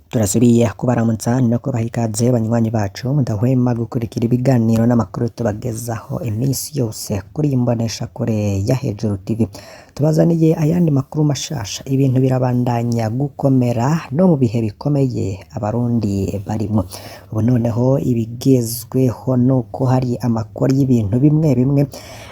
Turasubiye kubaramutsa no kubaha ikaze banywanyi bacu mudahwema gukurikira ibiganiro n'amakuru tubagezaho iminsi yose kuri iyi mboneshakure ya Hejuru TV. Tubazaniye ayandi makuru mashasha, ibintu birabandanya gukomera no mu bihe bikomeye abarundi barimwo. Ubu noneho ibigezweho nuko hari amakuru y'ibintu bimwe bimwe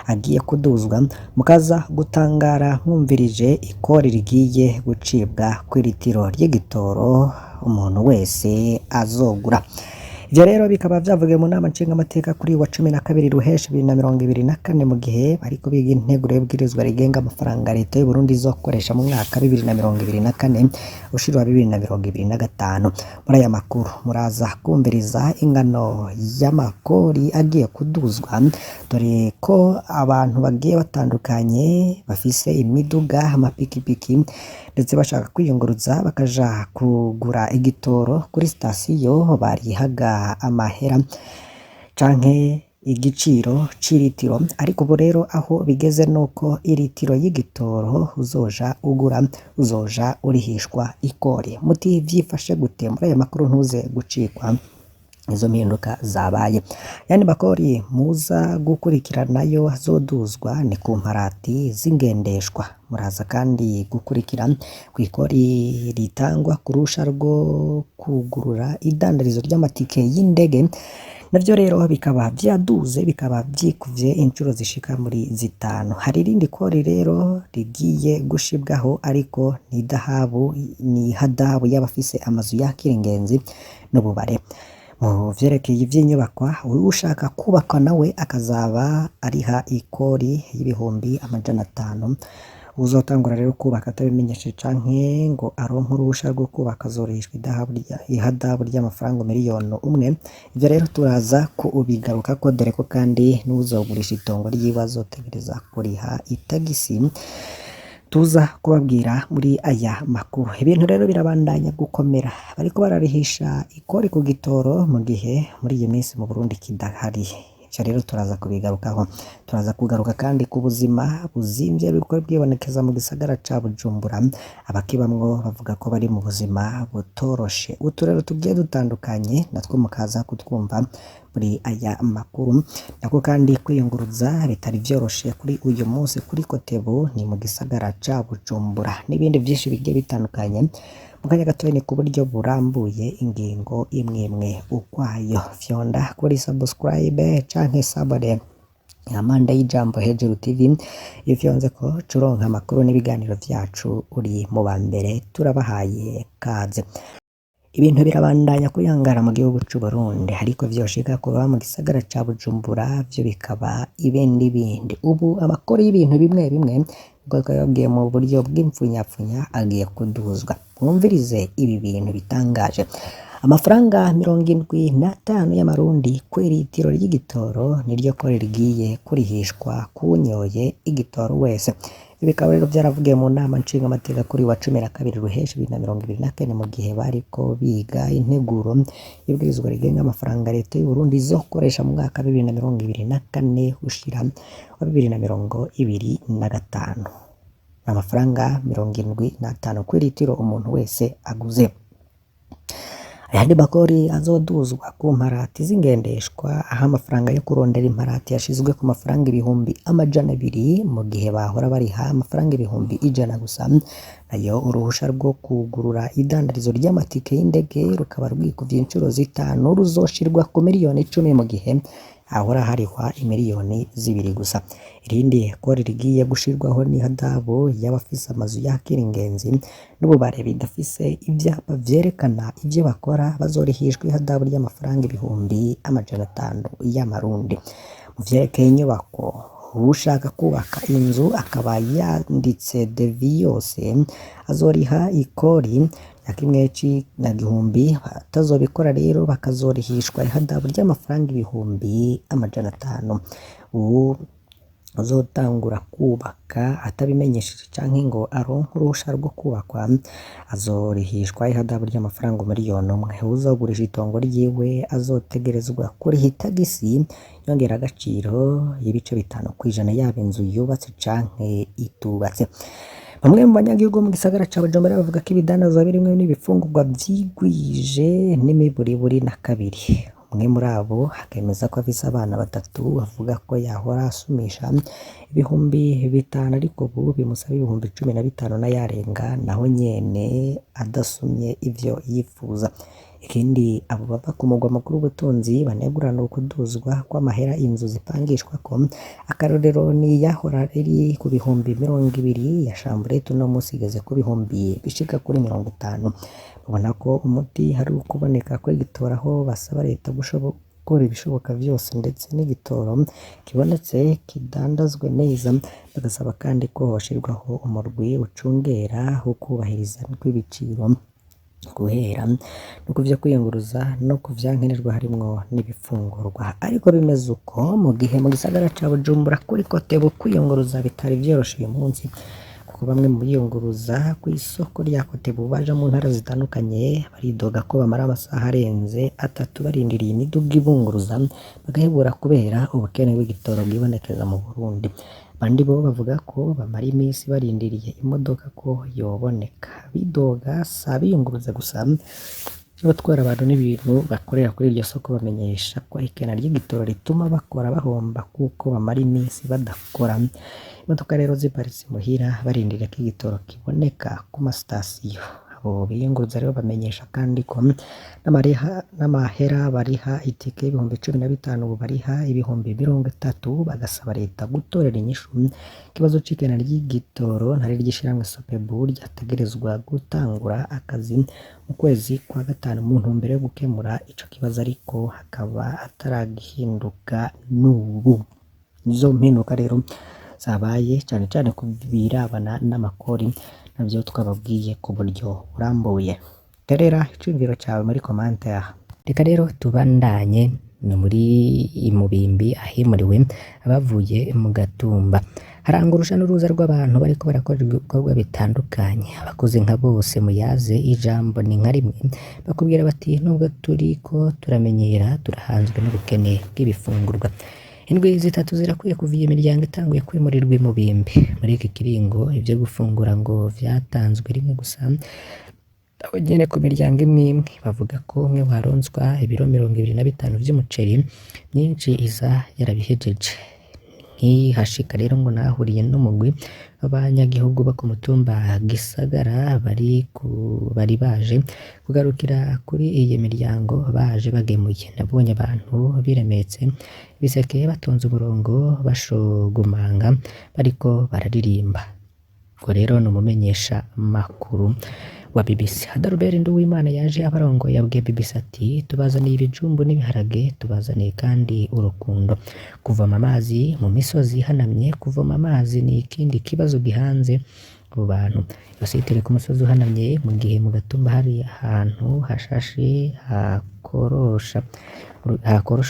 agiye kuduzwa, mukaza gutangara mwumvirije ikori rigiye gucibwa kw'iritiro ry'igitoro umuntu wese azogura. Ivyo rero bikaba vyavugiwe mu nama nshingamateka kuri wa 12 Ruheshi 2024 mu gihe bariko biga integuro y'ibwirizwa rigenga amafaranga leta y'Uburundi izokoresha mu mwaka 2024 ushira wa 2025. Muri aya makuru muraza kumviriza ingano y'amakori agiye kuduzwa, dore ko abantu bagiye batandukanye bafise imiduga, amapikipiki ndetse bashaka kwiyunguruza bakaja kugura igitoro kuri sitasiyo barihaga amahera canke igiciro c'iritiro, ariko ubu rero aho bigeze nuko iritiro y'igitoro uzoja ugura uzoja urihishwa ikori. Muti vyifashe gute? Muri aya makuru ntuze gucikwa izo mpinduka zabaye. Ayandi makori muza gukurikira nayo azoduzwa ni ku mparati z'ingendeshwa. Muraza kandi gukurikira kw'ikori ritangwa ku ruhusha rwo kwugurura idandarizo ry'amatike y'indege, navyo rero bikaba vyaduze bikaba vyikuvye incuro zishika muri zitanu. Hari irindi kori rero rigiye gushibwaho ariko ni idahabu ni ihadabu y'abafise amazu yakira ingenzi n'ububare. Mu vyerekeye ivy'inyubakwa, uwushaka kubaka nawe akazaba ariha ikori y'ibihumbi 500. Uwuzotangura rero kubaka atabimenyesheje canke ngo aronke uruhusha rwo kubaka azorihishwa ihadabu ry'amafaranga 1 miliyoni. Ivyo rero turaza kubigarukako dore ko kandi n'uwuzogurisha itongo ryiwe azotegereza kuriha itagisi tuza kubabwira muri aya makuru. Ibintu rero birabandanya gukomera, bariko bararihisha ikori ku gitoro mu gihe muri iyi minsi mu Burundi kidahari. Ivyo rero turaza kubigarukaho. Turaza kugaruka kandi ku buzima buzimvye buriko bwibonekeza mu gisagara ca Bujumbura, abakibamwo bavuga ko bari mu buzima butoroshe. Uturero tugiye dutandukanye natwo mukaza kutwumva muri aya makuru. Nako kandi kwiyunguruza bitari vyoroshe kuri uyu munsi kuri Kotebu ni mu gisagara ca Bujumbura n'ibindi vyinshi bigiye bitandukanye. Mu kanya gatoya ni ku buryo burambuye ingingo imwe imwe ukwayo. Fyonda kuri subscribe canke sabone amande y'ijambo Hejuru TV, iyo ufyonzeko uca uronka amakuru n'ibiganiro vyacu uri mu ba mbere, turabahaye kaze. Ibintu birabandanya kuyangara mu gihugu c'Uburundi, ariko vyoshika kuba mu gisagara ca Bujumbura vyo bikaba ibindi bindi. Ubu amakori y'ibintu bimwe bimwe nkuko twabibabwiye mu buryo bw'impfunyapfunya agiye kuduzwa. Mwumvirize ibi bintu bitangaje. Amafaranga 75 y'amarundi kw'iritiro ry'igitoro niryo kori rigiye kurihishwa kuwunyoye igitoro wese. Ibi bikaba rero vyaravugiwe mu nama nshingamateka kuri wa 12 Ruheshi 2024 mu gihe bariko biga integuro y'ibwirizwa rigenga amafaranga leta y'Uburundi izokoresha mu mwaka 2024 ushira wa 2025. Amafaranga 75 kw'iritiro umuntu wese aguze. Ayandi makori azoduzwa ku mparati z'ingendeshwa, aho amafaranga yo kurondera imparati yashizwe ku mafaranga 200,000 mu gihe bahora bariha amafaranga 100,000 gusa. Nayo uruhusha rwo kwugurura idandarizo ry'amatike y'indege rukaba rwikuvye incuro zitanu, ruzoshirwa ku 10 miliyoni mu gihe hahora harihwa imiliyoni 2 gusa. Irindi kori rigiye gushirwaho ni ihadabu y'abafise amazu yakira ingenzi n'ububare bidafise ivyapa vyerekana ivyo bakora, bazorihishwa ihadabu ry'amafaranga 500,000 y'amarundi. Mu vyerekeye inyubako, uwushaka kubaka inzu akaba yanditse devis yose azoriha ikori na kimwe na gihumbi, abatazobikora rero bakazorihishwa ihadabu ry'amafaranga 500,000. Uwu uzotangura kubaka atabimenyesheje canke ngo aronke uruhusha rwo kubakwa azorihishwa ihadabu ry'amafaranga 1 miliyoni. Uwuzogurisha itongo ryiwe azotegerezwa kuriha itagisi nyongeragaciro y'ibice 5% yaba inzu yubatse canke itubatse. Bamwe mu banyagihugu bo mu gisagara ca Bujumbura bavuga ko ibidandazwa birimwo n'ibifungurwa vyigwije n'imiburiburi na kabiri. Umwe muri abo akemeza ko afise abana batatu, avuga ko yahora asumisha 5000 ariko ubu bimusaba 15,000 n'ayarenga, naho nyene adasumye ivyo yipfuza. Ikindi abo bava ku mugwa mukuru w'ubutunzi banegurana ukuduzwa kw'amahera inzu zipangishwako, akarorero ni iyahora iri ku 20,000 ya Chambrette uno musi igeze ku bihumbi bishika kuri 50. Babona ko umuti hari ukuboneka kw'igitoro, aho basaba leta gukora ibishoboka vyose ndetse n'igitoro kibonetse kidandazwe neza, bagasaba kandi ko hoshirwaho umurwi ucungera ukubahiriza kw'ibiciro guhera no kuvyo kwiyunguruza no ku vyankenerwa harimwo n'ibifungurwa. Ariko bimeze uko mu gihe mu gisagara ca Bujumbura kuri Kotebu kwiyunguruza bitari vyoroshe uyu munsi, kuko bamwe mu biyunguruza kw'isoko rya Kotebu baja mu ntara zitandukanye baridoga ko bamara amasaha arenze atatu barindiriye imiduga ibunguruza bagahebura kubera ubukene bw'igitoro bwibonekeza mu Burundi. Abandi bo bavuga ko bamara imisi barindiriye imodoka ko yoboneka. Bidoga si abiyunguruza gusa, n'abatwara abantu n'ibintu bakorera kuri iryo soko bamenyesha ko ikena ry'igitoro rituma bakora bahomba kuko bamara imisi badakora. Imodoka rero ziparitse muhira barindiriye ko igitoro kiboneka ku masitasiyo. Abo biyunguruza rero bamenyesha kandi ko n'amahera bariha itike y'15,000 ubu bariha 30,000, bagasaba leta gutorera inyishu ikibazo c'ikena ry'igitoro ntari ry'ishirahamwe Sopebu ryategerezwa gutangura akazi mu kwezi kwa gatanu mu ntumbero yo gukemura ico kibazo, ariko hakaba ataragihinduka n'ubu. Izo mpinduka rero zabaye cane cane ku birabana n'amakori, navyo twababwiye ku buryo burambuye. Terera iciyumviro cawe muri commentaire. Reka rero tubandanye no muri Mubimbi ahimuriwe abavuye mu Gatumba. Harangwa uruja n'uruza rw'abantu bariko barakora ibikorwa bitandukanye. Abakozi nka bose muyaze ijambo ni nka rimwe, bakubwira bati nubwo turiko turamenyera turahanzwe n'ubukene bw'ibifungurwa. Indwi zitatu zirakwiye kuva iyi miryango itanguye kwimurirwa i Mubimbi. Muri iki kiringo ivyo gufungura ngo vyatanzwe rimwe gusa, aho nyene ku miryango imwe imwe bavuga ko umwe waronswa ibiro 25 vy'umuceri, myinshi iza yarabihejeje. Nkihashika rero ngo nahuriye n'umugwi w'abanyagihugu bo ku mutumba Gisagara bari baje kugarukira kuri iyi miryango baje bagemuye. Nabonye abantu biremetse ibiseke batonze umurongo bashogomanga bariko bararirimba. Ubwo rero ni umumenyesha makuru wa BBC. Adalbert Nduwimana yaje abarongoye yabwiye BBC ati tubazaniye ibijumbu n'ibiharage, tubazaniye kandi urukundo. Kuvoma amazi mu misozi ihanamye, kuvoma amazi ni ikindi kibazo gihanze abo bantu. Iyo site iri ku musozi uhanamye, mu gihe mu Gatumba hari ahantu hashashe hakorosha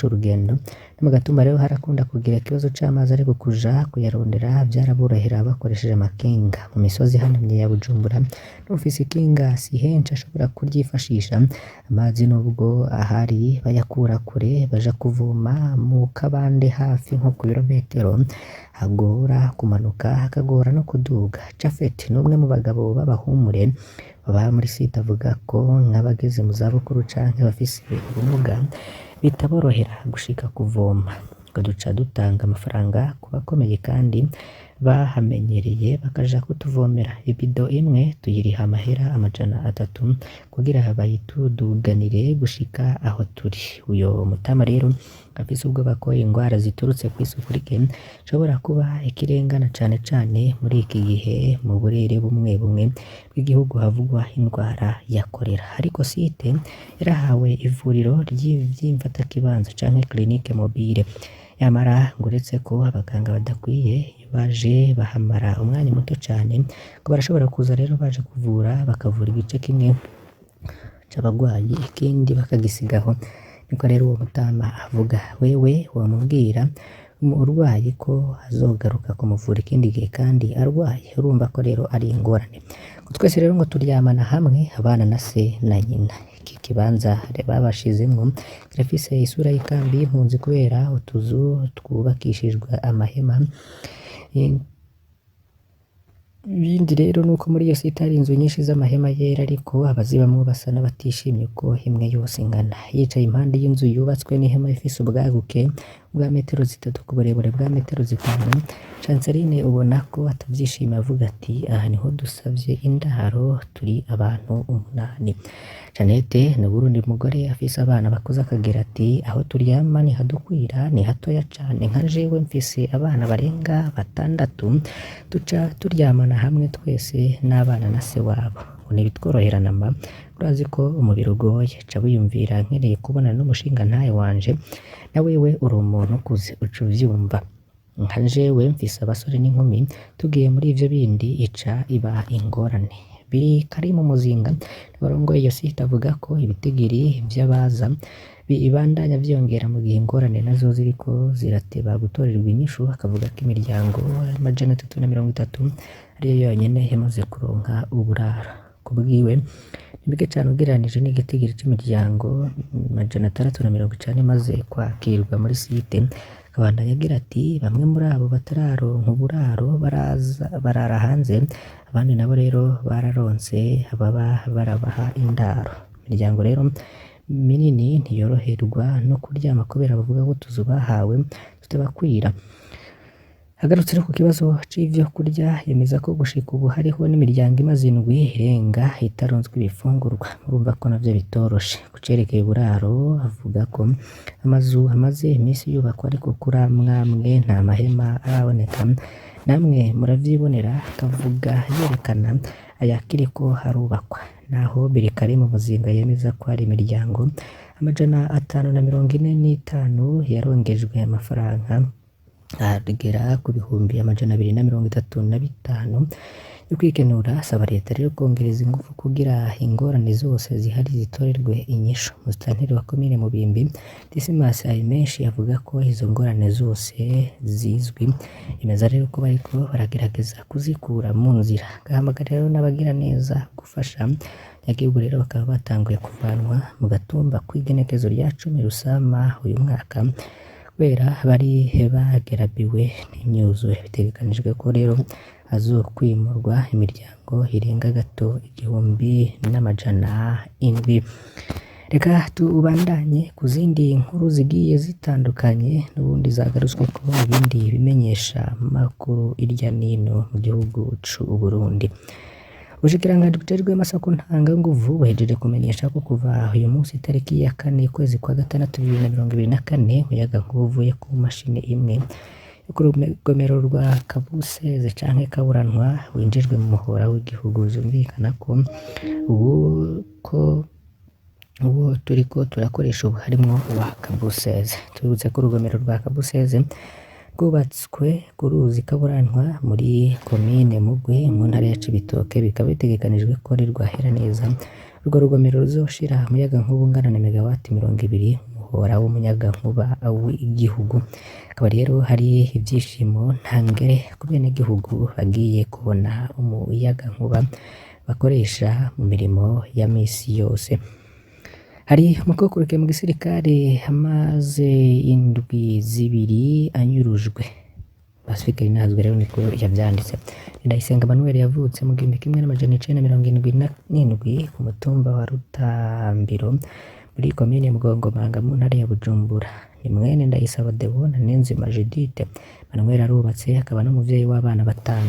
urugendo. No mu Gatumba rero harakunda kugira ikibazo c'amazi, ariko kuja kuyarondera vyaraborohera bakoresheje amakinga. Mu misozi ihanamye ya Bujumbura n'uwufise ikinga si henshi ashobora kuryifashisha. Amazi nubwo ahari bayakura kure, baja kuvoma mu kabande hafi nko ku birometero, hagora kumanuka hakagora no kuduga. Japhet ni umwe mu bagabo b'abahumure baba muri site, avuga ko nk'abageze mu zabukuru canke abafise ubumuga bitaborohera gushika kuvoma. Ngo duca dutanga amafaranga ku bakomeye kandi bahamenyereye bakaja kutuvomera. Ibido imwe tuyiriha amahera 300 kugira bayituduganire gushika aho turi. Uyo mutama rero afise ubwoba ko ingwara ziturutse kw'isuku rike zishobora kuba ikirengana cane cane muri iki gihe mu burere bumwe bumwe bw'igihugu havugwa indwara ya korera. Ariko site yarahawe ivuriro ry'imfatakibanza canke clinique mobile. Yamara ngo uretse ko abaganga badakwiye, iyo baje bahamara umwanya muto cane, ngo barashobora kuza rero baje kuvura bakavura igice kimwe c'abagwayi ikindi bakagisigaho. Niko rero uwo mutama avuga. Wewe wamubwira umurwayi ko azogaruka kumuvura ikindi gihe kandi arwaye, urumva ko rero ari ingorane. Ngo twese rero ngo turyamana hamwe, abana na se na nyina. Iki kibanza babashizemwo kirafise isura y'ikambi y'impunzi kubera utuzu twubakishijwe amahema. Ibindi rero nuko muri iyo site hari inzu nyinshi z'amahema yera, ariko abazibamwo basa n'abatishimye uko imwe yose ingana. Yicaye impande y'inzu yubatswe n'ihema ifise ubwaguke bwa metero 3 ku burebure bwa metero 5, Chanceline ubona ko atavyishimiye avuga ati aha niho dusavye indaro turi abantu 8. Janete ni uwundi mugore afise abana bakuze akagira ati aho turyama ntihadukwira, ni hatoya cane, nka jewe mfise abana barenga 6, duca turyamana hamwe twese n'abana na se wabo. Ngo ntibitworohera namba, urazi ko umubiri ugoye, ca wiyumvira nkeneye kubonana n'umushingantahe wanje, na wewe uri umuntu ukuze uca uvyumva. Nka jewe mfise abasore n'inkumi, tugiye muri ivyo bindi ica iba ingorane. Biri Karimu Muzinga warongoye iyo site avuga ko ibitigiri vy'abaza bibandanya vyiyongera mu gihe ingorane nazo ziriko zirateba gutorerwa inyishu, akavuga ko imiryango 330 ariyo yonyene yamaze kuronka uburaro. Kubwiwe ni bike cane ugereranije n'igitigiri c'imiryango 690 imaze kwakirwa muri site. Akabandanya agira ati bamwe muri abo batararonka uburaro barara hanze, abandi nabo rero bararonse ababa barabaha indaro. Imiryango rero minini ntiyoroherwa no kuryama kubera bavuga ko utuzu bahawe tutabakwira. Agarutse rero ku kibazo c'ivyo kurya, yemeza ko gushika ubu hariho n'imiryango imaze indwi irenga itaronswa ibifungurwa. Murumva ko navyo bitoroshe. Ku cerekeye uburaro, avuga ko amazu amaze imisi yubakwa ariko kuri amwamwe nta mahema araboneka. Namwe muravyibonera, akavuga yerekana ayakiriko harubakwa. Naho Birikarimu Muzinga yemeza ko hari imiryango 545 yarongejwe amafaranga agera ku 235,000 yo kwikenura, asaba leta rero kongereza ingufu kugira ingorane zose zihari zitorerwe inyishu. Musitanteri wa komine Mubimbi Dismas Ayimenshi avuga ko izo ngorane zose zizwi, yemeza rero ko bariko baragerageza kuzikura mu nzira. Agahamagarira rero n'abagira neza gufasha abanyagihugu rero bakaba batanguye kuvanwa mu gatumba kw'igenekerezo rya 10 Rusama uyu mwaka kubera bari bagerabiwe n'imyuzure. Bitegekanijwe ko rero hazokwimurwa imiryango irenga gato 1700. Reka tubandanye ku zindi nkuru zigiye zitandukanye n'ubundi zagarutsweko mu bindi bimenyesha makuru irya nino mu gihugu c'Uburundi. Ubushikiranganji bujejwe amasoko ntanganguvu buhejeje kumenyesha ko kuva uyu munsi itariki ya 4 ukwezi kwa gatandatu 2024 umuyagankuba uvuye ku mashini imwe yo ku rugomero rwa Kabuseze canke Kaburantwa winjijwe mu muhora w'igihugu. Vyumvikana ko uwo turiko turakoresha ubu harimwo uwa Kabuseze. Tubibutse ko urugomero rwa Kabuseze rwubatswe ku ruzi Kaburantwa muri komine Mugwi mu ntara ya Cibitoke, bikaba bitegekanijwe ko nirwahera neza urwo rugomero ruzoshira umuyagankuba ungana na megawati 20 mu muhora w'umuyagankuba w'igihugu. Akaba rero hari ivyishimo ntangere ku benegihugu bagiye kubona umuyagankuba bakoresha mu mirimo ya misi yose. Hari umukukuruke mu gisirikare amaze indwi 2 anyurujwe. Pacifique Rinazwe rero niko yavyanditse. Ndayisenga Emmanuel yavutse mu 1977 ku mutumba wa Rutambiro muri komine Mugongomanga mu ntara ya Bujumbura. Ni mwene Ndayisaba Deo na Niyonzima Judith. Emmanuel arubatse akaba n'umuvyeyi w'abana 5.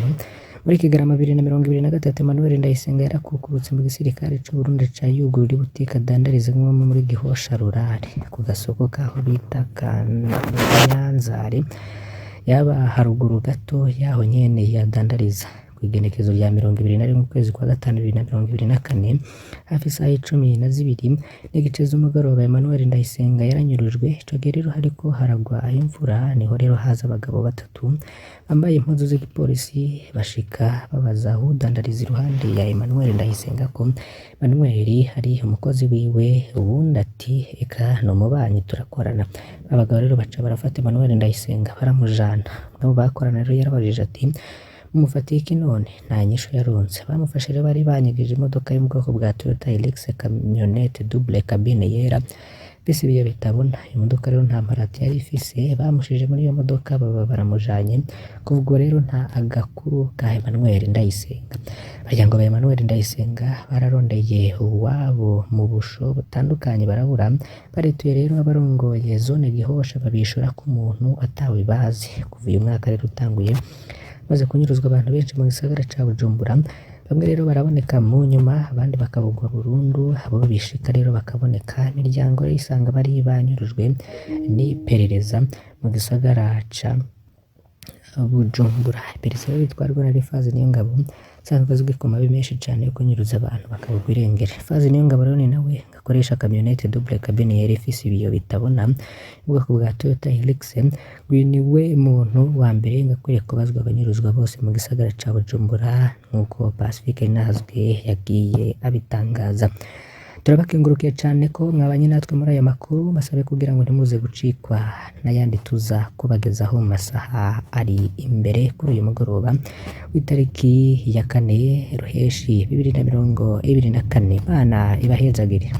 Muri Kigarama 2023 Emmanuel Ndayisenga yarakukurutse mu gisirikare c'Uburundi aca yugurura ibutike adandarizamwo muri Gihosha Rurare ku gasoko kaho bita Kanyanzari, yaba haruguru gato yaho nyene yadandariza. Kw'igenekerezo rya 21 ukwezi kwa gatanu 2024 hafi isaha 12:15 z'umugoroba Emmanuel Ndayisenga yaranyurujwe. Ico gihe rero hariko haragwa imvura, niho rero haza abagabo 3 bambaye impuzu z'igipolisi bashika babaza uwudandariza iruhande ya Emmanuel Ndayisenga ko Emmanuel ari umukozi wiwe, uwundi ati eka ni umubanyi turakorana. Abagabo rero baca barafata Emmanuel Ndayisenga baramujana. Umwe mu bakorana rero yarabajije ati mumufatiye iki none? Nta nyishu yaronse. Bamufashe rero bari banyegeje imodoka yo mu bwoko bwa Toyota Hilux camionette double cabine yera, Ifise ibiyo bitabona. Iyo modoka rero nta mparati yari ifise, bamushije muri iyo modoka baba baramujanye. Kuva ubwo rero nta agakuru ka Emmanuel Ndayisenga. Abaryango ba Emmanuel Ndayisenga bararondeye uwabo mu busho butandukanye barabura, barituye rero abarongoye zone Gihosha babishura ko umuntu atawe bazi. Kuva uyu mwaka rero utanguye, maze kunyuruzwa abantu benshi mu gisagara ca Bujumbura, bamwe rero baraboneka mu nyuma, abandi bakabugwa burundu, abo bishika rero bakaboneka, imiryango rero isanga bari banyurujwe n'iperereza mu gisagara ca Bujumbura. Iperereza rero ritwarwa na Refazi Niyongabo, asanzwe azwi ku mabi menshi cane yo kunyuruza abantu bakabugwa irengero. Refazi Niyongabo rero ni nawe akoresha kamyonete double cabine yari ifise ibiyo bitabona, ubwoko bwa Toyota Hilux. Uyu niwe muntu wa mbere ngakwiye kubazwa abanyuruzwa bose mu gisagara ca Bujumbura, nk'uko Pacifique Nazwe yagiye abitangaza. Turabakengurukiye cane ko mwabanye natwe muri aya makuru, basabe kugira ngo ntimuze gucikwa n'ayandi tuza kubagezaho mu masaha ari imbere kuri uyu mugoroba w'itariki ya 4 Ruheshi 2024. Imana ibahezagire.